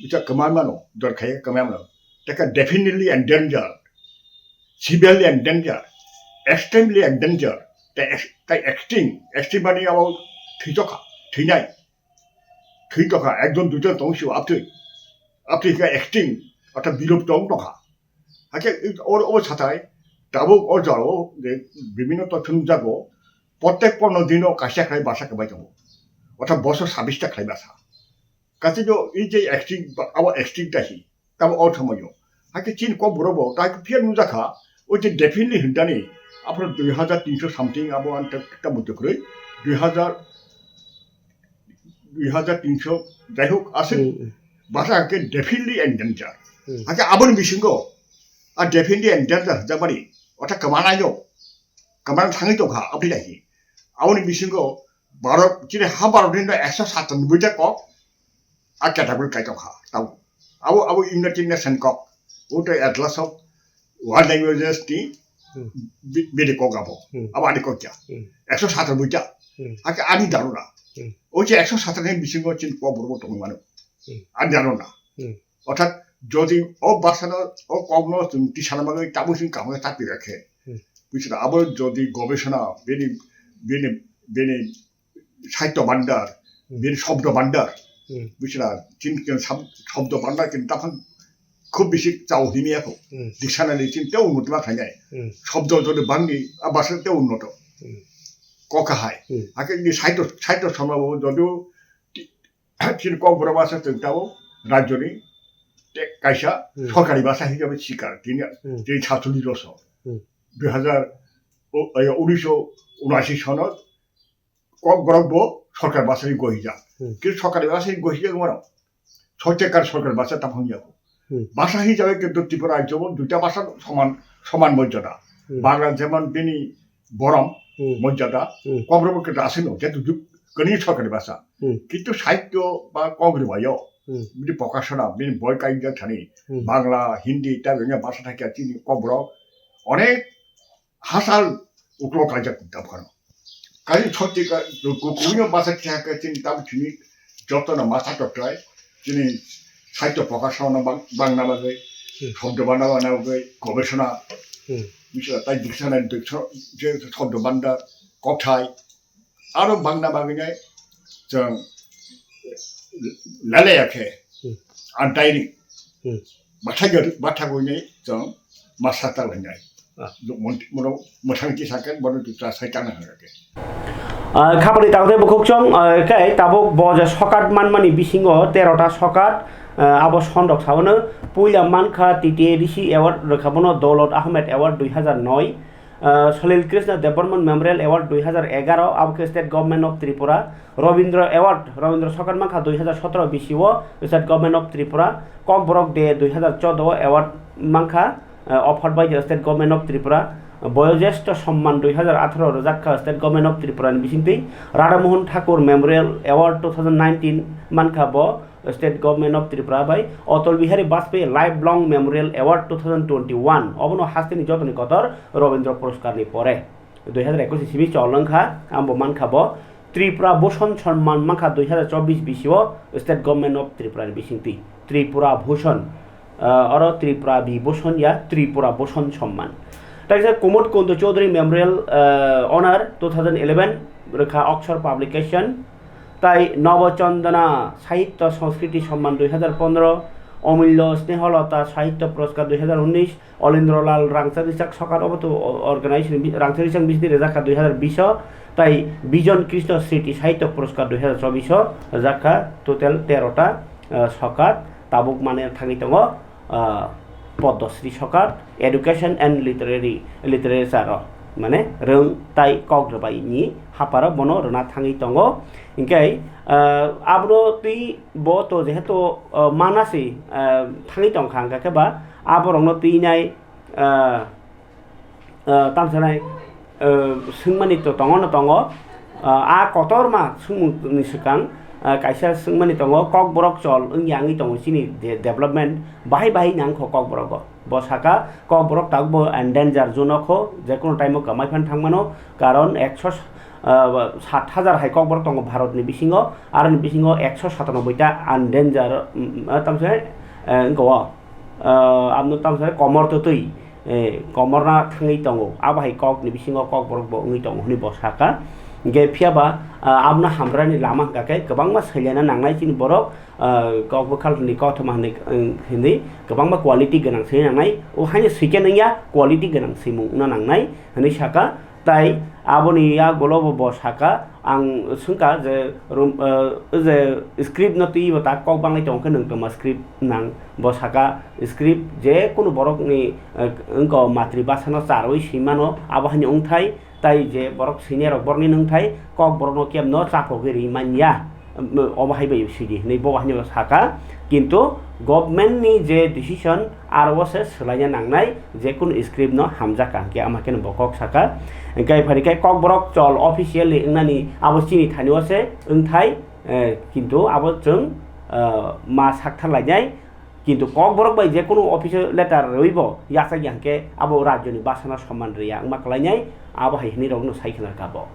Bisa kwmai mano, dor khai kwmai mano. Teka definitely endangered, severely endangered, extremely endangered. Tai ex-, tai extinct, extinct mani abo thwi tokha, thwinai. Thwi tokha, ekjon duijon tong sio aptwi. Aptwi kha extinct, orthat bilop tong tokha. Hakhe o, o satai, tabuk o jaro je bibhinno totthw nukjago, prottek pondro dino kaisa khlai basa kwbai tongo. Orthat bosor sabbish ta khlai basa. Kaisa jo ei je extinct, abo extinct ta hi. Tamo o thamaio. Hakhe chini Kokborok bo tai phiya nukjakha, o je definitely hwnjani, aphuru dui hajar tinso something abo ang ta, ta muitu kwrwi, dui hajar, dui hajar tinso, jai hok, aswk Hmm, hmm. basa hwnkhe definitely endanger. Hmm. Hakhe aboni bisingo, a definitely endanger hwnjakmani, orthat kwmanaio, kwmana thangwi tongkha, aboni dahi. Aboni bisingo, Bharat, chini ha Bharat ni ekso satanoboi ta kok, a category kai tongkha, tamo. Abo, abo United Nation kok, o tei Atlas of World Languages ni Hmm. bi-, bini kok abo. Hmm. Abo ani kok ya. Hmm. Ekso satanoboi ta. Hmm. Hakhe ani dharona. Hmm. O je ekso satanoboi ni bisingo chini Kokborok tongmano. Hmm. Ani dharona. Hmm. Orthat jodi o bhasano, o kokno chwng tisana bagwi tabuk chwng kaham khe ta twi rakhe. Hmm. Buisina abo jodi gobesona, bini, bini, bini sahitya bhandar, Hmm. bini shobdo bhandar. Hmm. Buisina chini khe shab-, shobdo bhandar khe taphang khub bisi chao hini ako. Hmm. Dictionary chin tei unnoto ma khainai. Hmm. Shobdo jodi bangni, a basa tei unnoto. Hmm. Kokha hai. Hmm. Ake ni saito, saito samrabo jodio ti-, chini Kokborok basa chwng tao rajyoni te kaisa Hmm. sorkari basa hisabe sikar tini, Hmm. tini satuli roso. Hmm. Dui hazar o-, eh, unisho unashi sono Kokborok bo sorkar basa ni gohijak. Hmm. Kintu sorkar basa ni gohijak mano. Sotekar sorkar basa tamo hwnjago. Hmm. Basa hisabe kintu Tripura rajyo bo duita basa soman, soman mojada. Hmm. Bangla jemon bini borom Hmm. mojada. Hmm. Kokborok bo kintu asino, jetu juk kani sorkar basa. Hmm. Kintu sahityo ba Kokborok bayo. Hmm. Bini pokasona, bini boi kainja thani. Hmm. Bangla, Hindi, ta bini basa thakya chini Kokborok. Onek hasal uklok kaijak tabkhano. Kaisa soti ka, ku-, kukuino basa kisa ka chini tabuk chini jotono masa toktwai, chini saito pokasona bang-, bangna bagwi, Hmm. shobdo banda bana bagwi, gobesona, Hmm. misal tai diksa nai diksa, je shobdo banda, kokthai, aro bangna bagwi nai, chwng lele ya khe, Hmm. antairi, Hmm. bathai gari, batha gwi nai, chwng masa ta lai nai. Ah. Luk mon-, mono mwthang chi sakhe, bono tu cha sai tang nang khe. Ah, khapari tang tei bukhuk chwng, ah, khe tabuk bo je sokat manmani bisingo terota sokat, ah, abo sondok sabono puila mankha T T A D C award rwkha bono Dolot Ahmed Award dui hazar noi. Ah, Salil Krishna Debbarman Memorial Award dui hazar egaroh, abo khe State Government of Tripura, Rabindra Award, Rabindra Sokat mankha dui hazar sotoro bisio State Government of Tripura, Kokborok Day dui hazar choudo o award mankha, ah, offered by the State Government of Tripura, Boyojeshto Somman dui hazar atharo rwjak kha State Government of Tripura ni bisingtwi, Radha Mohan Thakur Memorial Award two thousand nineteen mankha bo, State Government of Tripura bai Atal Bihari Vajpayee Lifelong Memorial Award two thousand twenty-one, obono hasteni jotoni kotor Rabindra Puraskar ni pore. Dui hazar ekush ni simi chol wngkha, ambo mankha bo Tripura Bhushan Samman mankha dui hazar chobbish bisio State Government of Tripura ni bisingtwi Tripura Bhushan, ah, oro Tripura Vibhushan ya, Tripura Bhushan Samman. Taisa Kumud Kundu Chaudhary Memorial, ah, Honor two thousand eleven rwkha Oxford Publication, Tai Nobo Chandana Sahitya Sanskriti Samman dui hazar pondro, Omulya Sneholata Sahitya Puraskar dui hazar unnish, Olindro Lal Rangchak Richak Sokar obo to organization bi-, Rangchak Richak bisni rwjak kha dui hazar bish o, tai Bijon Krishna Sriti Sahitya Puraskar dui hazar chobbish o rwjak kha total tero ta, ah, sokat tabuk mane thangwi tongo. ah, Padma Shri Sokar, Education and Literary, Literature o, mane, rwng tai kok rwbai ni haparo bono rwna thangwi tongo. Hinkhe, ah, abono twi bo to jehetu, ah, mana se, ah, thangwi tongkha, hwnkhe ba aborokno twi nai, ah, ah, tamsanai, ah, swngmani to tongo no tongo. Ah, a kotorma swngmungni swkang, ah, kaisa swngmani tongo, Kokborok chol wngya wngwi tongo chini de-, development bahai bahai nangkho Kokborogo. Bo saka Kokborok tabukbo endanger zone o kho, jekunu time o kwmai phan thangmano, karon ekso, ah, sat hajar hai Kokborok tongo Bharatni bisingo, aroni bisingo ekso satanoboi ta endanger, mm, ah, tamse, eh, wngkha o. Ah, abno tamsa komor twtwi, eh, komorna thangwi tongo. Abo hai kokni bisingo Kokborok bo wngwi tongo hwnwi bo saka. Hinkhe phiyaba, ah, abno hamrani lama hwnkha khe kwbangma sailaina nangnai chini borok, ah, kok bwkhalni kothoma hwnwi, hwnwi kwbangma quality gwnang swi nangnai. O haino swikhe nungya quality gwnang swimung wngna nangnai hwnwi saka. Tai aboni yagulo bo, bo saka, ang swngkha je rum-, eh, je script no twibo tak kok banglai tongkhe nwng tongma script nang. Bo saka script je kunu borokni, eh, wngkha matri bhasano charwi swimano, abo haino wngthai, tai je borok senior rok borokni wngthai, kok borokno kebno chapogwi ri manya. Obo hai bai sidi hinwi bo haino saka, kintu government ni je decision aro se swlaina nangnai, je kunu script no hamjak ka hinkhe ama khe bo kok saka. Hinkhe phai khe Kokborok chol officially wngnani abo chini thani o se wngthai, eh, kintu abo chwng, eh, ma sakthar lainai. Kintu Kokborok bai je kunu office o letter rwwi bo yachak ya hwnkhe abo rajyoni bhasano somman rwya wngma kwlainai, abo hai hwnwi rokno sai khna kha bo.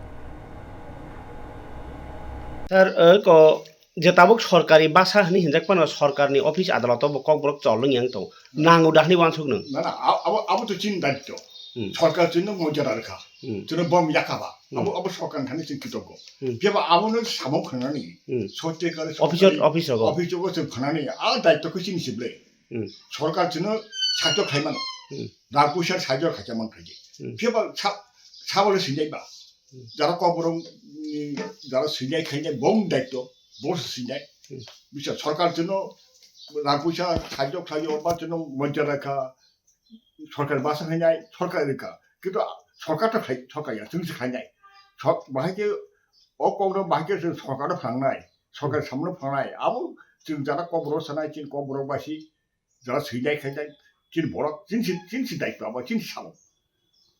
Sir, eh, ko je tabuk sorkari bhasa hwnwi hinjak phano sorkarni office adaloto bo Kokborok chol wngya wng tongo. Hmm. Nango da hwnwi uansuk nwng? Na, na, a-, abo, abo to chini daityo. Hmm. Sorkar chini mojara rwkha. Hmm. Chini bom yakaba. Hmm. Abo, abo sorkar thani chini kitokgo. Hmm. Phiya ba abono samung khanani. Hmm. Sotte kare office o, sorkari office o. Office o chwng khanani. A daityo khe chini sible. Hmm. Sorkar chwngno sahajyo khlai mano. Hmm. Rang puisa sahajyo khaisa man khaidi. Hmm. Phiya ba sa-, sabole sinjai ba. Hmm. Jara Kokborok, mm, jara sinjai khainai bong daityo, bo se sinjai. Hmm. Bisa sorkar chwngno rang puisa sahajyo khlai o ba chwngno moncha rakha, sorkar basa khainai, sorkar rikha. Kintu sorkar to khai, sorkar ya, chwng se khainai. Sok-, bahai khe o kokno bahai khe chwng sorkar no phangnai, sorkar samno phangnai. Abo chwng jara Kokborok sanai, chini Kokborok basi, jara swijai khaijak, chini borok, chini si, chini si daityo abo, chini si samung.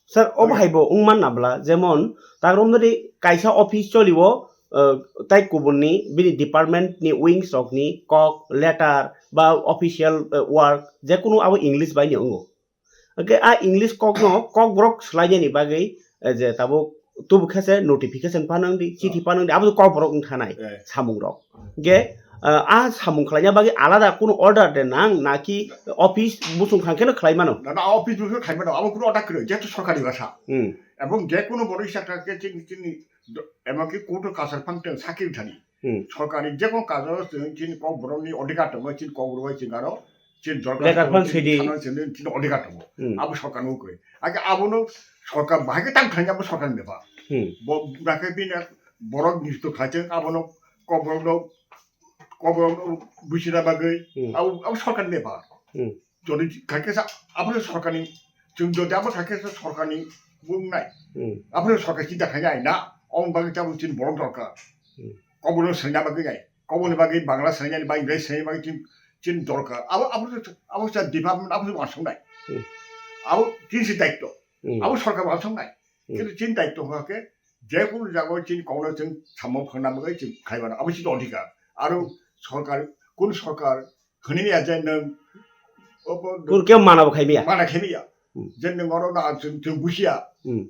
Sir, obo Oya. Haibo wngman nabla, jemon, tagromnodi kaisa office choliwo, eh, tai kubunni, bini department ni wings rokni kok, letter, ba official, eh, work, jekunu abo English bai ni wngo. Hwnkhe a English kokno Kokborok swlainani bagwi, eh, je tabuk tubu khe se notification phano wngdi, chithi Ah. Phano wngdi, abo Kokborok wng thanai Eh. Samungrok. Hwnkhe, eh, a samung khlaina bagwi alada kunu order de nang, naki office busung thang kheno khlai mano? Na, na, office busung khlai mano, abo kunu order kwrwi, jehetu sorkari basa. Hmm. Ebong je kunu borok isa kha khe chini, chini do-, emon ki court o kasar phang tong sakhi thani. Hmm. Sorkari je kono kajo chwng chini Kokborokni odhikar tongo, chini Kokborok bai chwng aro chini dorkar Letter tongo, phano chini sidi. Thana chini, chini odhikar tongo. Hmm. Abo sorkarni ukoi. Ake abono sorkar bahai khe tang thangya abo sorkarni bepar. Hmm. Bo, bura khe bini borok nishto khaijak abono Kokborokno, Kokborokno buchina bagwi Hmm. abo, abo sorkarni bepar. Hmm. Jodi khaikhe sa, aboni sorkarni, chwng jodi abo khaikhe sa sorkarni bung nai. Hmm. Aboni sorkar chinta khainai na, aboni bagwi tabuk chini borok dorkar. Hmm. Kokborok swrwngna bagwi nai, kokborokni bagwi Bangla swrwngna bagwi, English swrwngna bagwi chini, chini dorkar. Abo, abo, abo sa department, abo sa wansuknai. Hmm. Abo chini si daityo. Hmm. Abo sorkar wansuknai. Hmm. Kintu chini daityo hwnkhe, je kunu jagao chini kokno chwng samung phwrwngna bagwi chwng khaimano, abo chini odhikar. Aro Hmm. sorkar, kunu sorkar hwnwi ya je nwng obo Kunu khe mana bo khaimiya. Mana khaimiya. Hmm. Je nwng oro na chwng, chwng busiya. Hmm.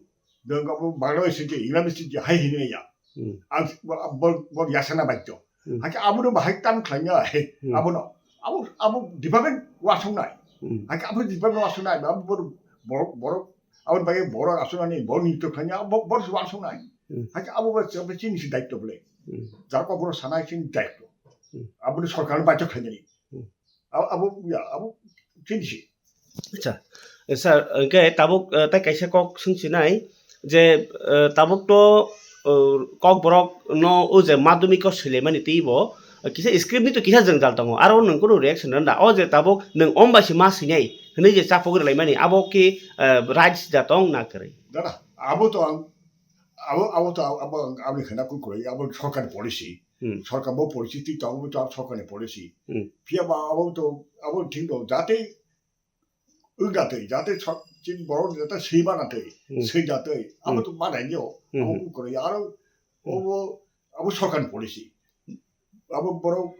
Nwng abo Bangla bai swijak, English bai swijak, hai hwnwi ya. Hmm. Ang bo, bo, bo yasana baityo. Hmm. Hakhe abono bahai tam khlaina, Hmm. abono, abo, abo department wasongnai. Hmm. Hakhe abo department wasongnai, abo bor-, bor-, borok, aboni bagwi borok asonani, borok nito khlaina, abo, borok se wasongnai. Hmm. Hakhe abo bo chini si daityo bole. Hmm. Jara Kokborok sanai chini daityo. Hmm. Aboni sorkar baityo khlainani. Hmm. Abo, abo, ya, abo chini si. Acha. Eh, sir, hwnkhe tabuk, eh, tai kaisa kok swngchinai je, eh, tabuk to, eh, Kokborok no o je madhyamik o swilaimani twibo, eh, kisa script ni to kisa jwngjal tongo. Aro nwng kunu reaction rwna da. O je tabuk nwng om bai se ma swinai hwnwi je chapuk rwlaimani abo ki, eh, rights da tong na kwrwi? Dada, abo to ang, abo, abo to abo ang, aboni khwna kukuroi, abo sorkar ni policy. Hmm. Sorkar bo policy twi tongo, bo to sorkar ni policy. Hmm. Phiya ba abo to, abo thik do, jate wng jatwi, jate chini borok jate swi mana twi, Hmm. swi jatwi, abo Hmm. to manai nio, Hmm. abo kukuroi, aro Hmm. obo, abo sorkar ni policy. Abo borok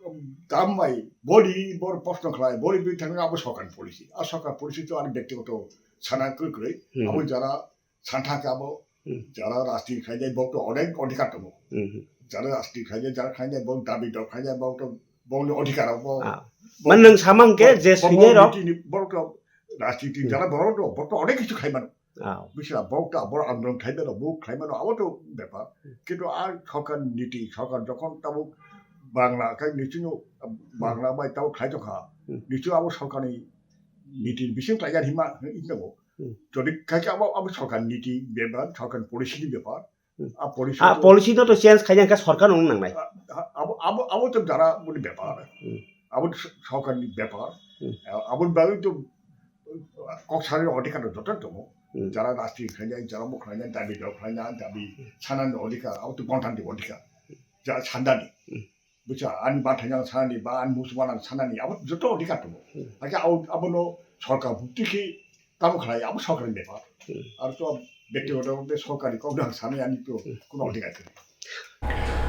dam bai, boni bor proshno khlai, boni bi thangna abo sorkar ni policy. A sorkar policy to ani byaktigoto sana kwrwi kwrwi, Hmm. abo jara santha khe abo Hmm. jara rajniti khlainai bok to onek odhikar tongo. Hmm. Jara rajniti khlainai, jara khlainai bok dabi dok khlainai bok to bokni odhikar abo Ah. bok Man nwng samang khe bok je bok swinai rok? Niti ni borok to rajniti Hmm. jara borok to bok to onek kichu khai mano. Ah. Bisra bok to borok andolon khai mano, bok khai mano abo to bepar. Hmm. Kintu a sorkar niti, sorkar jokhon tabuk Bangla khai nichino Hmm. Bangla bai tabuk khlai tongkha. Hmm. Nichino abo sorkar ni niti bising khlaijak hima hinjago. Hmm. Jodi khaikhe abo, abo sorkar niti bepar, sorkar policy ni bepar. Hmm. A policy Ah, to policy no to change khaina khe sorkar no nangnai. A, a, abo, abo, abo to jara boni bepar. Hmm. Abo to sorkar ni bepar. Hmm. A, abo bagwi to kok sari odhikar to joto tongo. Hmm. Jara rajniti khlainai, jara bo khlainai, dabi dok khlainai, dabi Hmm. sanani odhikar, abo to gonthantri odhikar. Ja sandani. Hmm. Bucha, ani bathai ang sanani, ba ani musuman ang sanani, abo joto odhikar tongo. Hmm. Hakhe abo, abono sorkar bukti khe tamo khlai, abo sorkar ni bepar. Hmm. Aro to byaktigoto bhabe sorkar ni kok no ang sanai, ani to Hmm. kuno odhikar kwrwi.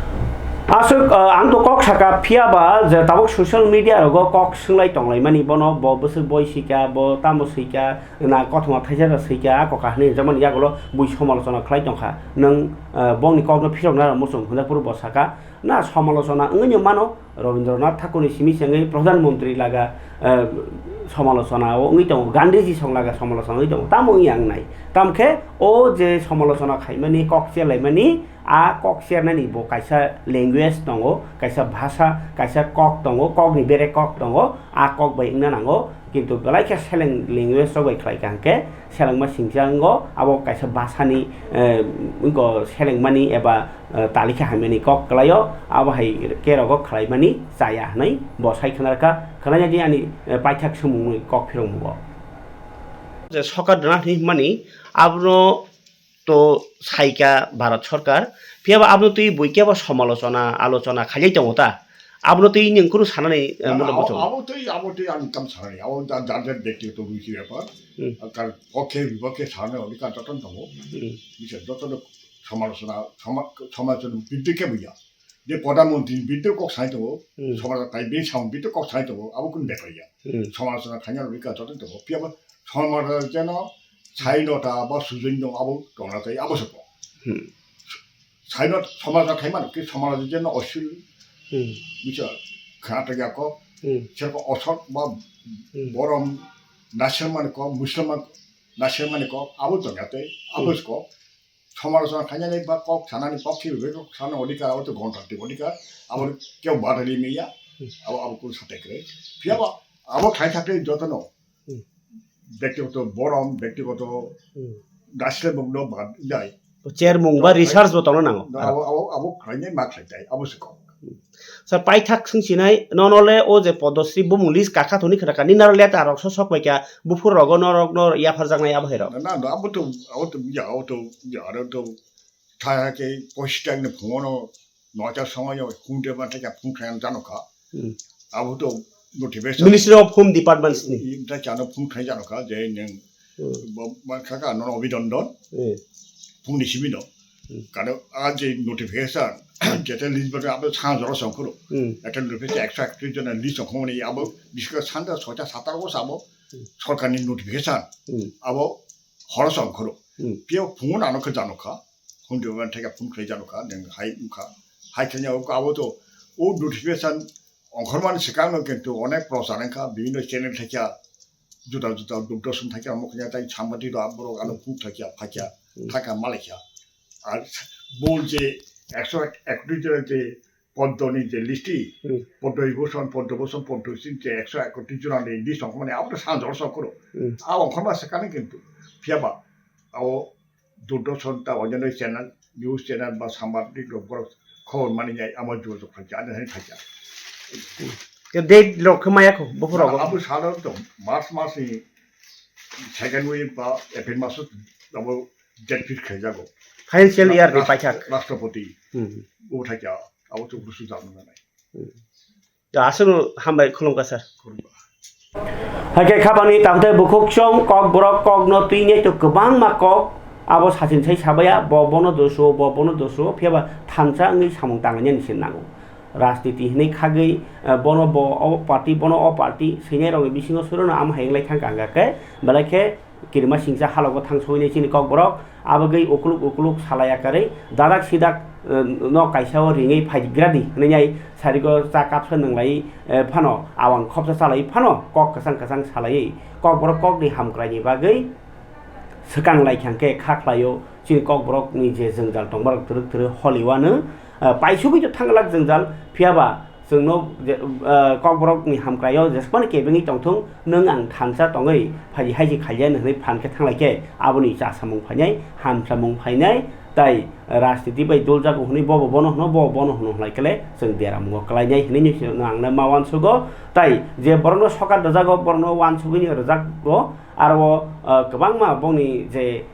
Aswk, uh, ang to kok saka, phiya ba je tabuk social media rogo kok swngwi tonglai mani bono, bo bwswk boi swika, bo tamo swika, na kothoma thaisa swika, a kok kahini hinwi jakmani yagulo bui somalochona khlai tongkha. Nwng, uh, bongni kokno phirokna muchung hwnjak phuru bo saka, na somalochona wngwi mano, Rabindranath Thakurni simi se wngwi Pradhan Mantri laga, eh, Somalochona o wngwi tongo, Gandhiji songlaga somalochona wngwi tongo. Tamo wngya wngnai? Tamkhe o je somalochona khaimani, kok cherlaimani, a kok chernani bo kaisa language tongo, kaisa bhasha, kaisa kok tongo, kokni bere kok tongo, a kok bai wngna nango. Kintu belai khe seleng language rok bai khlai kha hwnkhe selengma singcha wngo, abo kaisa bhashani, eh, wngkha selengmani eba, eh, talikha hamyani kok kwlaio, abo hai kerogo khlaimani chaya hwnwi bo sai khna rwkha. Khwnaya di ani, eh, paithak swmungni kok phirokmungo. Je sokar dana hwnwi hwnmani, abono to saikha Bharat Sorkar, phiyaba abono twi buikhe bo somalochona, alochona khailai tongo ta? Abono twi nwng kunu sanani, eh, na, na, mulo abo, muchung? Abo twi, abo twi ang tam sanani, abo da-, jar jar byaktigoto ruchi bepar. Hmm. Ar kar pokhe bipokhe sanani odhikar jotono tongo. Hmm. Bisa jotono somalochona, soma-, somalochona bidde khe buya. Je pradhan mantri bidde kok sai tongo, Hmm. somalochona tai bini samung bidde kok sai tongo, abo kunu bepar ya. Hmm. Somalochona khaina odhikar jotono tongo. Phiyaba somalochona jeno sai nota ba sujui no abo tongna tai abo se kok. Hmm. Saino somalochona khaimano, ki somalochona jeno oshil, Hmm. bisa khata ya ko, Hmm. serko osok ba Hmm. borom nasemani ko, musulman nasemani ko, abo tongya tei, abo Hmm. ko somalochona khainani ba kok sanani pokhe be kok sana odhikar, abo to gontatik odhikar, abo keu badali meya, Hmm. abo, abo kunu sate kre. Phiyaba abo khai thakle jotono Hmm. Byaktigoto borom, byaktigoto Hmm. naisle mungno bad jai. Chermung ba To research bo tongna nango. No, abo, abo, abo khlainai ma khlai tai, abo se kok. Sir, paithak swngchinai, nono le o je Padmasri bumung list kakha thoni khna kha, nini aro letter rok so sok pai kha, buphur rogo norok no yapharjaknai abo hai rok. Na, na, abo to, abo to, ya, abo to, ya, aro to, tha ke post time ne phungono noita somoyo phone de ban thaka phone khlaina jano kha. Hmm. Abo to notification. Ministry of Home Departments ni. I, i, ta chano phone khlai jano kha, je neng Hmm. bo, ba kha ka no obidondon. Hmm. Phone ni simi no. Hmm. Kano a je notification, jete list ba abo sang joro song khoro. Hmm. Ekta notification ekso ekatris jona list song khoro ni abo biskha sanda soita satar ko sabo Hmm. sorkar ni notification. Hmm. Abo horo song khoro. Hmm. Pio phungo nano khe jano kha. Phone department theke phone khlai jano kha, neng hai wngkha. Hai thanya o abo to o notification ongkhormani swkang no kintu onek prochar wngkha, bibhinno channel thakya, juda juda Doordarshan thakya, omo khanya tai sambadi do aborok ano phone thakya, phakya, Hmm. thakya malaikya. Ar bol je ekso ekatris je Poddoni je list, Hmm. Poddo Vibhushan, Poddo Bhushan, Poddo Singh je ekso ekatris jona ni list ongkhormani abo to sanjor sokoro. Hmm. A ongkhorma swkang kintu phiyaba abo Doordarshan ta onyono channel, news channel ba sambadik rok borok khobor mani jai, amo jogajog khaikha, ani hai khaikha. Ke date rok khe maya kho, buphur rogo? Abo sadharanto March mas ni second week ba April mas o abo date fix khaijago. Financial year ni Ras-, paithak. Rashtrapati. Hmm. Bo thaikha, abo to busu jabna nai. Hmm. Ya, aswkno hambai khulumkha sir. Hai khe khabangni takhwtai bukhuk chwng Kokborok kokno twinai to kwbangma kok abo sachin sai sabaya, bo bono doso, bo bono doso, phiyaba thansa wngwi samung tanglainani se nango. Rajniti hinwi khagwi, eh, bono bo o party, bono o party, swinai rokni bisingo surono amo hai wng lai thangkha, hwnkha khe belai khe kirima singcha halogo thang sogwi nai chini Kokborok, abagwi ukuluk ukuluk salai akarwi dadak sidak, eh, no kaisa o ringwi phaigradi hwnwi nai sarigo cha kapsa nwnglai, eh, phano awang khopsa chalai phano kok kwchang kwchang salaiwi Kokborok kokni hamkraini bagwi swkang lai kha hwnkhe kha khlaio chini Kokborokni je jwngjal tongmarok twrwk twrwk holiwano, eh, paisugwi to thanglak jwngjal phiyaba Chwngno je, ah, Kokborokni hamkraio jesmani kebengwi tongthung, nwng ang thansa tongwi phaidi haisi khailiya hwnwi phan khe thanglaikhe aboni chasamung phainai, hamsamung phainai, tai rajniti bai duljago hwnwi bobo bono hwno, bobo bono hwno hwnlaikhe le chwng deramungo kwlainai hwnwi no ang ma uansugo. Tai je borokno sokar rwjago, borokno uansugwini rwjago, aro, ah, kwbangma bongni je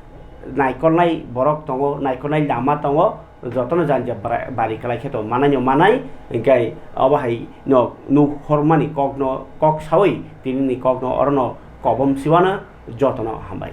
naikolnai borok tongo, naikolnai lama tongo, jotono jani je bara-, bari kwlai khe to manai no manai, hwnkhe obo hai no nuk hormani kokno, kok sawi tinini kokno orono kobom siwano jotono hambai.